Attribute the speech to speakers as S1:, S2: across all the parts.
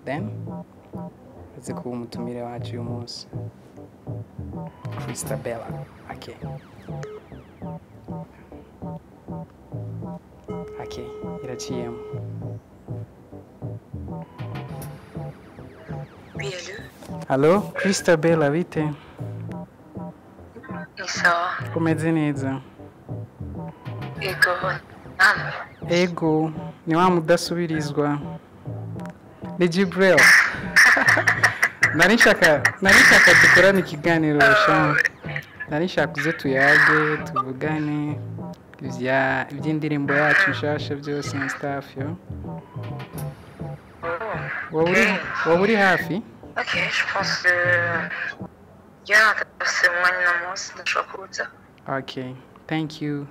S1: Then aze kuba umutumire wacu uyu munsi, Christabella. Okay, iraciyemo.
S2: Oui, allô.
S1: Allo, Christabella, bite?
S2: Ni sawa.
S1: Umeze neza?
S2: Ego, namwe?
S1: Ego, ni wa mudasubirizwa, ni Jibril. Nari nshaka dukorane ikiganiro sha. Nari nshaka uze tuyage, tuvugane iby'indirimbo yacu nshasha byose na stuff yo. Wowe uri hafi?
S2: Ok, je pense que yeah, ndafise umwanya uno munsi, ndashobora kuza.
S1: Okay, thank you.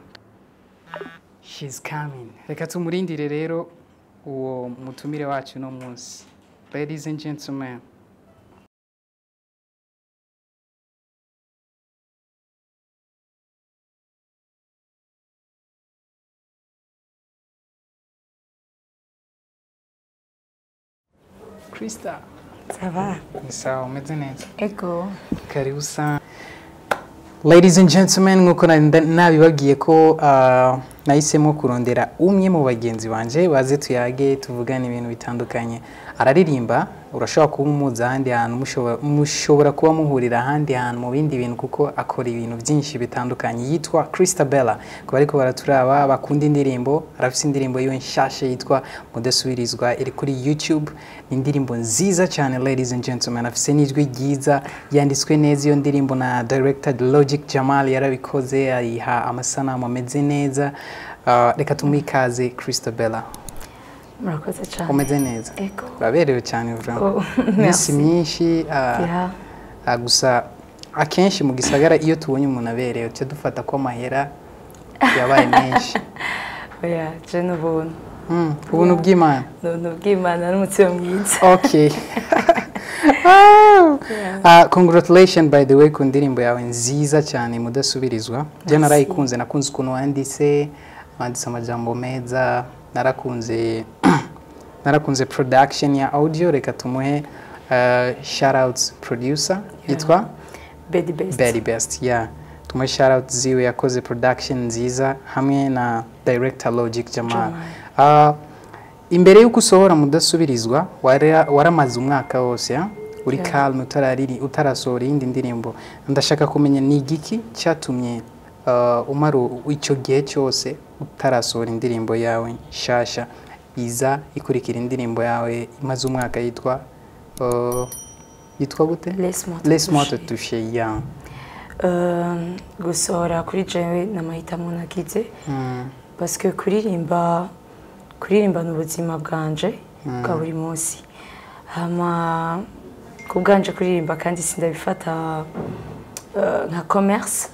S1: She's coming. Reka tumurindire rero uwo mutumire wacu uno munsi. Ladies and gentlemen. Krista.
S3: Ça va?
S1: Ni sawa, umeze neza?
S3: Ego.
S1: Karibu sana. Ladies and gentlemen, nkuko nabibabwiye ko nahisemo kurondera umwe mu bagenzi banje baze tuyage, tuvugane ibintu bitandukanye. Araririmba, urashobora kuba umuzi ahandi hantu, mushobora kuba muhurira ahandi hantu mu bindi bintu kuko akora ibintu byinshi bitandukanye. Yitwa Christabella. Ku bariko baraturaba bakunda indirimbo, arafise indirimbo yiwe nshasha yitwa Mudasubirizwa, iri kuri YouTube. Ni indirimbo nziza cyane, ladies and gentlemen. Afise n'ijwi ryiza, yanditswe neza iyo ndirimbo na director Logic Jamal, yarabikoze ayiha amasanamu ameze neza. Reka tumuhe ikaze Christabella.
S3: Murakoze cyane.
S1: Umeze neza?
S3: Ego.
S1: Uraberewe cyane vraiment.
S3: Oh,
S1: iminsi
S3: merci.
S1: myinshi. Gusa akenshi mu gisagara iyo tubonye umuntu aberewe tuca dufata ko amahera yabaye menshi.
S3: Oya, je n'ubuntu.
S1: Ubuntu bw'Imana.
S3: Ni ubuntu bw'Imana n'umutima mwiza.
S1: Okay. Congratulations by the way ku ndirimbo yawe nziza cyane Mudasubirizwa. Je narayikunze, nakunze ukuntu wanditse amajambo meza, narakunze production ya audio. Reka tumuhe shout out producer yitwa
S3: Bedi Best.
S1: Betty Best, yeah. Tumuhe shout out ziwe, yakoze production nziza hamwe na director Logic Jamal. Imbere y'uko usohora Mudasubirizwa waramaze umwaka wose ya? Uri calme, utarasohora iyindi ndirimbo. Ndashaka kumenya ni igiki cyatumye umara icyo gihe cyose utarasohora indirimbo yawe nshasha iza ikurikira indirimbo yawe imaze umwaka yitwa gute?
S3: Laisse-moi te
S1: Laisse-moi te
S3: toucher.
S1: toucher, yeah.
S3: Gusohora kuri jewe n'amahitamo nagize parce que kuririmba ni ubuzima bwanje bwa buri munsi. Hama ku bwanje kuririmba kandi sindabifata nka commerce.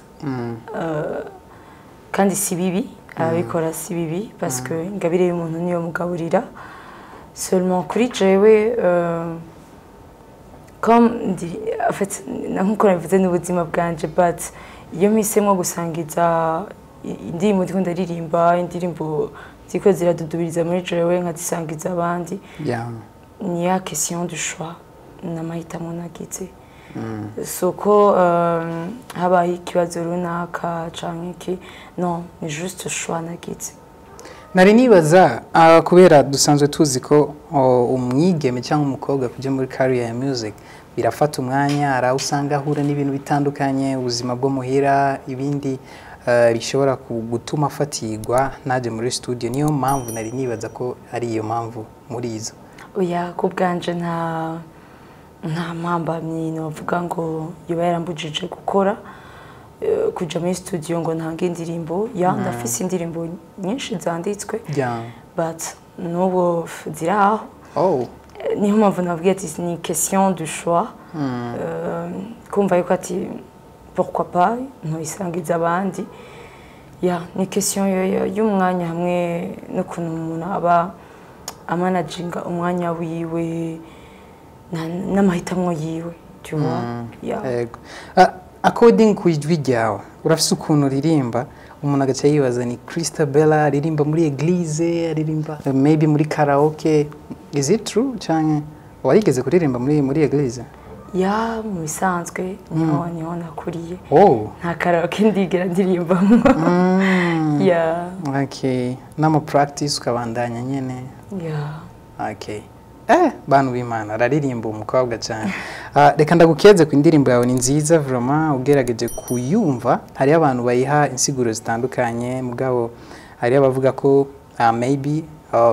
S3: Kandi si bibi, ababikora si bibi parce que ingabire y'umuntu niyo mugaburira. Seulement kuri jewe, comme ndi, en fait, nkuko nabivuze, ni ubuzima bwanje, but iyo mpisemo gusangiza indirimbo ndiko ndaririmba, indirimbo ziko ziradudubiriza muri jewe, nkazisangiza abandi, ni ya question du choix, n'amahitamo nagize. Soko habaye ikibazo runaka canke iki, non, ni juste choix nagize.
S1: Nari nibaza kubera dusanzwe tuzi ko umwigeme cyangwa umukobwa kujya muri career ya music birafata umwanya, hari aho usanga ahura n'ibintu bitandukanye, ubuzima bwo muhira, ibindi bishobora gutuma afatirwa ntaje muri studio. Niyo mpamvu nari nibaza ko ari iyo mpamvu muri izo.
S3: Oya, ku bwanje nta mpambamyi novuga ngo yoba yarambujije gukora, kuja muri studio ngo ntange indirimbo. Ya, ndafise indirimbo nyinshi zanditswe, but n'ubu ziri aho. Niyo mpamvu nabwiye ati ni question du choix. Kumva yuko ati pourquoi pas ntoyisangiza abandi. Ya, ni question y'umwanya hamwe n'ukuntu umuntu aba amanaginga umwanya wiwe n'amahitamo yiwe, tu vois, yeah.
S1: Yego. According ku ijwi ryawe, urafise ukuntu uririmba umuntu agaca yibaza ni Christabella aririmba muri église, aririmba maybe muri karaoke. Is it true canke Warigeze kuririmba muri église?
S3: Ya, mu bisanzwe niho nakuriye.
S1: Oh.
S3: Nta karaoke ndigera ndirimbamo. Yeah.
S1: Okay, nama practice ukabandanya nyene.
S3: Yeah.
S1: Okay. Bantu b'Imana araririmba umukobwa cyane. Reka ndagukeze ku indirimbo yawe, ni nziza vraiment, ugerageje kuyumva. Hari abantu bayiha insiguro zitandukanye, mugabo hari abavuga ko maybe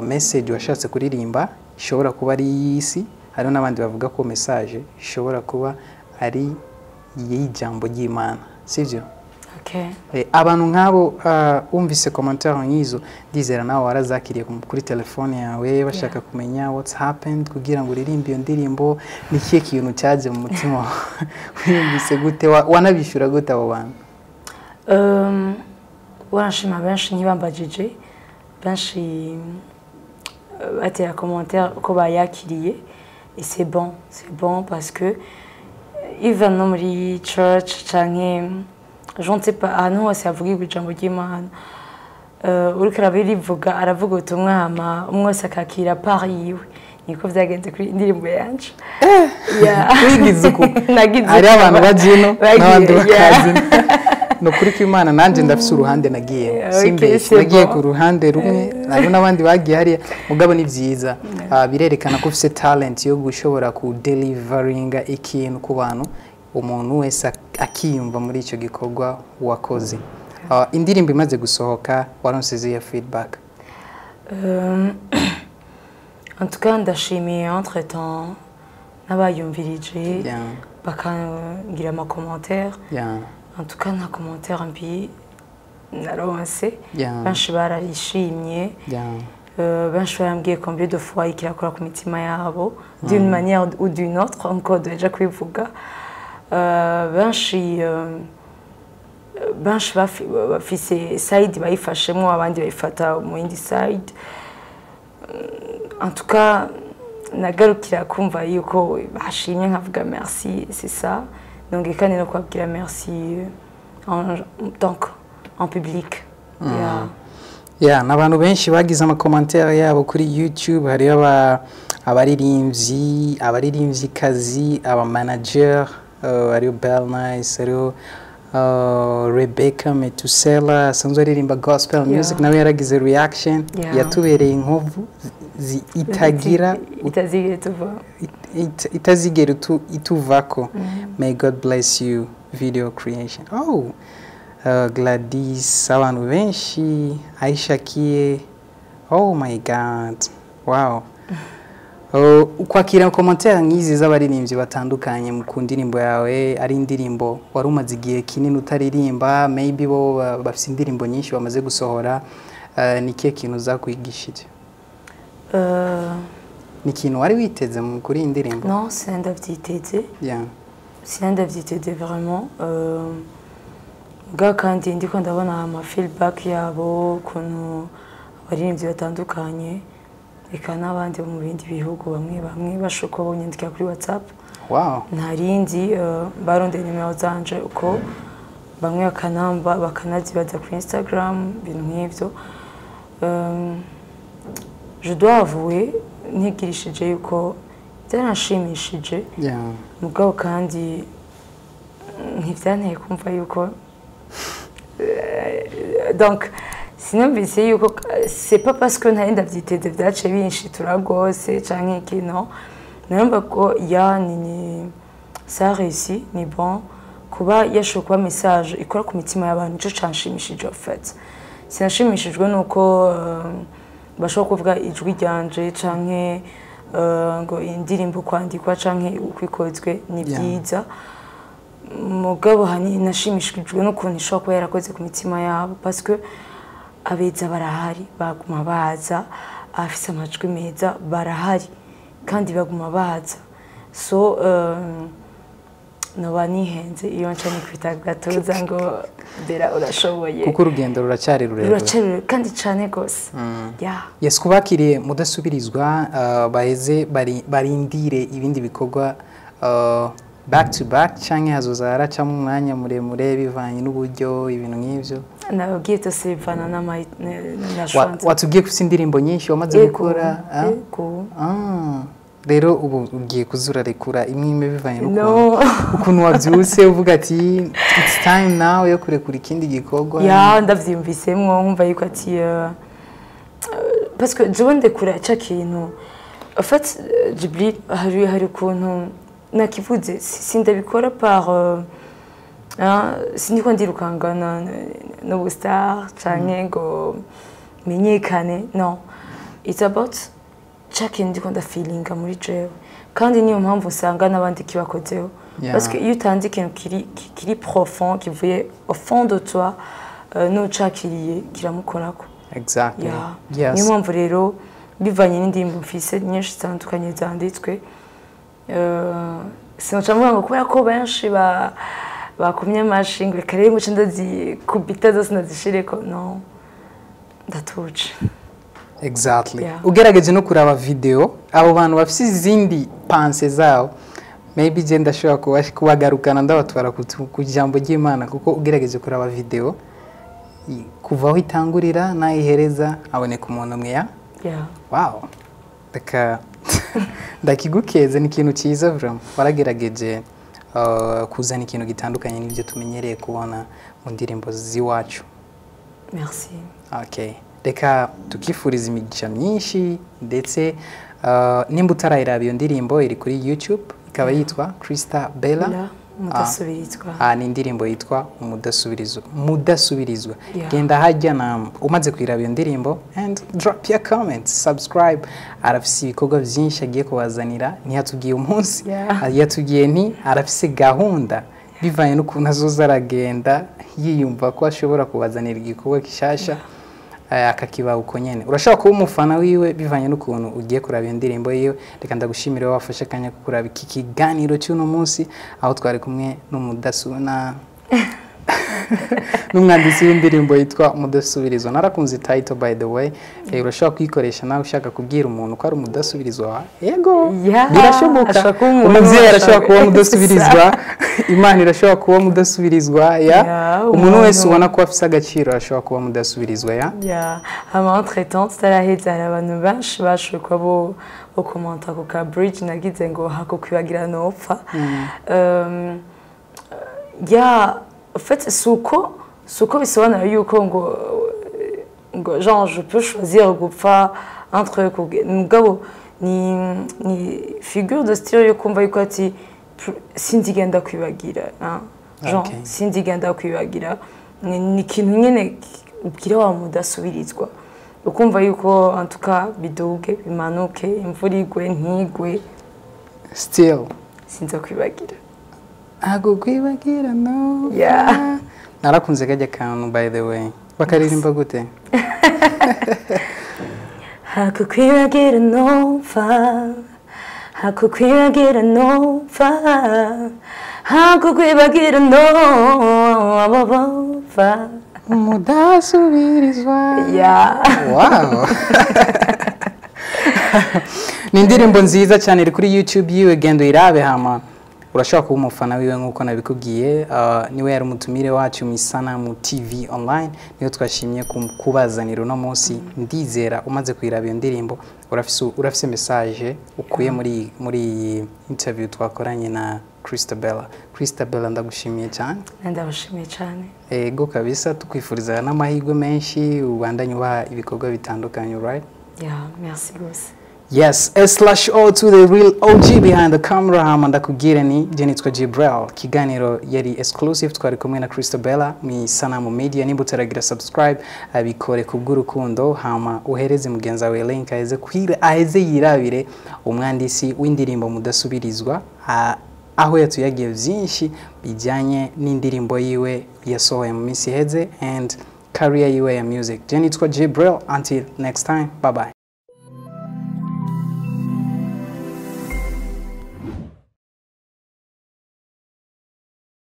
S1: message washatse kuririmba ishobora kuba ari iy'isi, hari n'abandi bavuga ko message ishobora kuba ari iy'ijambo ry'Imana, sivyo?
S3: Okay.
S1: Abantu nk'abo wumvise commentaire nk'izo, ndizera nawe warazakiriye kuri telefone yawe, bashaka kumenya what's happened kugira ngo uririmbe iyo ndirimbo, ni ikihe kintu cyaje mu mutima wawe? Wiyumvise gute? Wanabishyura gute abo bantu?
S3: Waranshima benshi ntibambajije, benshi batera commentaire ko bayakiriye, et c'est bon, c'est bon, parce que even no muri church canke je ne sais pas ahantu hose havugirwa ijambo ry'Imana, uriko arabirivuga aravuga ubutumwa, hama umwe wese akakira part yiwe. Niko vyagenze kuri indirimbo yanje. Yeah.
S1: Wigize uku?
S3: Nagize
S1: Hari
S3: uku.
S1: abantu bajino
S3: Bagiye,
S1: n'abandi
S3: yeah.
S1: bakazi. Ni ukuri kw'Imana, nanjye ndafise uruhande nagiye,
S3: Okay,
S1: simbeshye,
S3: c'est
S1: nagiye
S3: bon.
S1: ku ruhande rumwe, hariho n'abandi bagiye hariya, mugabo ni byiza. Birerekana ko ufise talent yo gushobora kudeliveringa ikintu ku bantu, umuntu wese akiyumva muri icyo gikorwa wakoze. Indirimbo imaze gusohoka, waronse izihe feedback?
S3: En tout cas ndashimiye entre temps n'abayumvirije bakangira ama commentaire. En tout cas nta commentaire mbi naronse. Benshi bararishimye. Benshi barambwiye combien de fois ikirakora ku mitima yabo d'une manière ou d'une autre, encore duheja kubivuga. Benshi bafise side bayifashemwo, abandi bayifata mu yindi side. En tout cas nagarukira kumva yuko bashimye, nkavuga merci, c'est ça. Donc kandi no kubabwira merci donc en public. Yeah.
S1: Yeah, n'abantu benshi bagize amakomantere yabo kuri YouTube. Hariho abaririmbyi, abaririmbyikazi, abamanager, hariho Bell Nice, hariho Rebecca Metusela asanzwe aririmba gospel music, nawe yaragize reaction. Yatubereye inkovu itagira
S3: itazigera tuva
S1: itazigera ituvako. May God bless you video creation. Oh, Gladys, abantu benshi, Aisha Kie, oh my God, wow. Kwakira commentaire nk'izi z'abaririmbyi batandukanye mu ku ndirimbo yawe, ari indirimbo wari umaze igihe kinini utaririmba, maybe bo bafise indirimbo nyinshi bamaze gusohora, ni ikihe kintu zakwigishije? Ni ikintu wari witeze kuri iyi ndirimbo?
S3: Non, sindavyiteze. Sindavyiteze vraiment. Bwa kandi ndiko ndabona ama feedback yabo, ukuntu abaririmbyi batandukanye eka n'abandi bo mu bindi bihugu, bamwe bamwe bashoka bonyandikira kuri WhatsApp. Ntarindi barondeye nimero zanje, uko bamwe bakanamba bakanazibaza kuri Instagram, ibintu nk'ivyo. Je dois avouer ntigirishije yuko byaranshimishije, mugabo kandi ntibyanteye kumva yuko donc sinumvise yuko c'est pas parce que ntari ndavyiteze vyaciye binshitura rwose canke iki. No, narumva ko ya ni ça a réussi, ni bon kuba yashoboye kuba message ikora ku mitima y'abantu. Nico canshimishije en fait. Sinashimishijwe nuko bashobora kuvuga ijwi ryanje canke ngo indirimbo kwandikwa canke uko ikozwe ni byiza, mugabo hanini nashimishijwe n'ukuntu ishobora kuba yarakoze ku mitima yabo, parce que abeza barahari baguma baza, abafise amajwi meza barahari kandi baguma baza. So noba nihenze iyo nca nikwita gatuza ngo Bera urashoboye.
S1: Kuko urugendo ruracyari rurerure.
S3: Ruracyari kandi cane gose. Yeah.
S1: Yes, kubakiriye mudasubirizwa, baheze barindire ibindi bikorwa back to back, canke hazoza haracamo umwanya muremure bivanye n'uburyo, ibintu nk'ivyo?
S3: Nababwiye byose bivana na chance.
S1: Watubwiye ko ufise indirimbo nyinshi wamaze gukora, ah?
S3: Yego.
S1: Ah, Rero ubu ugiye kuzurarekura imwe imwe bivanye n'ukuntu
S3: No.
S1: ukuntu wabyutse, uvuga ati it's time now yo kurekura ikindi gikorwa.
S3: Ya, ndavyiyumvisemwo, nkumva yuko ati parce que jewe ndekura ca kintu. En fait, Djibril, hari ukuntu nakivuze, sindabikora par hein, sindiko ndirukangana n'ubu star canke ngo menyekane. No, it's about ca kintu ndiko ndafilinga muri jewe, kandi niyo mpamvu usanga n'abandi kibakozeho, parce que iyo utanze ikintu kiri profond, kivuye au fond de toi, n'ucakiriye kiramukorako. Yeah. Niyo mpamvu rero bivanye n'indirimbo mfise nyinshi zitandukanye zanditswe, sinoca mvuga ngo kubera ko benshi bakomye amashi ngo reka rero nguce ndazikubita zose ndazishireko. No, ndatuje.
S1: Ugerageje no kuraba video, abo bantu bafise izindi pensées zabo, maybe je ndashobora kubagarukana, ndabatwara ku ijambo ry'Imana, kuko ugerageje kuraba video kuva aho itangurira n'aho ihereza, haboneka umuntu umwe ya. Wow, reka ndakigukeze, ni ikintu cyiza vraiment. Waragerageje kuzana ikintu gitandukanye n'ibyo tumenyereye kubona mu ndirimbo z'iwacu.
S3: Merci.
S1: Okay. Reka tukifuriza imigisha myinshi, ndetse nimba utarayiraba, iyo ndirimbo iri kuri YouTube, ikaba yitwa Krista Bella.
S3: Bella, Mudasubirizwa.
S1: Ah, ni indirimbo yitwa Umudasubirizwa, Mudasubirizwa. Genda hajya na umaze kuyiraba iyo ndirimbo and drop your comments, subscribe. Arafise ibikorwa byinshi agiye kubazanira. Ntiyatubwiye umunsi, yatubwiye nti arafise gahunda bivanye n'ukuntu azoza aragenda yiyumva ko ashobora kubazanira igikorwa gishasha, akakiba uko nyene. Urashobora kuba umufana wiwe bivanye n'ukuntu ugiye kuraba iyo ndirimbo yiwe. Reka ndagushimire wowe wafashe akanya ko kuraba iki kiganiro cy'uno munsi, aho twari kumwe n'umudasu na n'umwanditsi w'indirimbo yitwa Umudasubirizwa. Narakunze title, by the way. Urashobora kuyikoresha nawe ushaka kubwira umuntu ko ari umudasubirizwa wawe. Yego, birashoboka.
S3: Ashobora kuba umuntu,
S1: Umubyeyi arashobora kuba umudasubirizwa, Imana irashobora kuba umudasubirizwa ya. Umuntu wese ubona ko afise agaciro arashobora kuba umudasubirizwa ya.
S3: Ya, hama entre temps tutaraheza, hari abantu benshi bashoboye kuba bo commenta ku ka bridge nagize ngo hako kwibagira nopfa. Ya, en fait, suko bisobanura yuko ngo genre je peux choisir gupfa entre mugabo ni figure de style yo kumva yuko ati sinzigenda kwibagira, hein? Genre sinzigenda kwibagira ni ikintu nyene ubwira wa mudasubirizwa, ukumva yuko en tout cas biduge bimanuke, imvura igwe ntigwe,
S1: still
S3: sinza kwibagira.
S1: Ntabwo kwibagira no. Narakunze kajya kantu, by the way. Bakaririmba gute?
S3: Hakukwibagira nopfa, hakukwibagira nopfa, hakukwibagira nopfa.
S1: Umudasubirizwa. Wow, ni indirimbo nziza cyane, iri kuri YouTube yiwe, genda uyirabe. Hama urashobora kuba umufana wiwe nk'uko nabikubwiye. Niwe yari umutumire wacu mu Isanamu TV Online, niyo twashimye kubazanira uno munsi. Ndizera umaze kuyiraba iyo ndirimbo, urafise message ukuye muri iyi interview twakoranye na Christabella. Christabella, ndagushimiye cyane.
S3: Ndabashimiye cyane.
S1: Ego kabisa, tukwifuriza n'amahirwe menshi, ubandanye ubaha ibikorwa bitandukanye, right?
S3: Yeah, merci rwose.
S1: Yes, S/O to the real OG behind the camera. Hama ndakubwire ni je nitwa Jibril. Kiganiro yari exclusive, twari kumwe na Christabella mu Sanamu Media. Nimba utaragira subscribe, abikore kubw'urukundo, hama uhereze mugenzi wawe link aheze kwira, aheze yirabire umwandisi w'indirimbo Mudasubirizwa, aho yatuyagiye byinshi bijyanye n'indirimbo yiwe yasohoye mu minsi iheze and career yiwe ya music. Je nitwa Jibril, until next time, bye bye.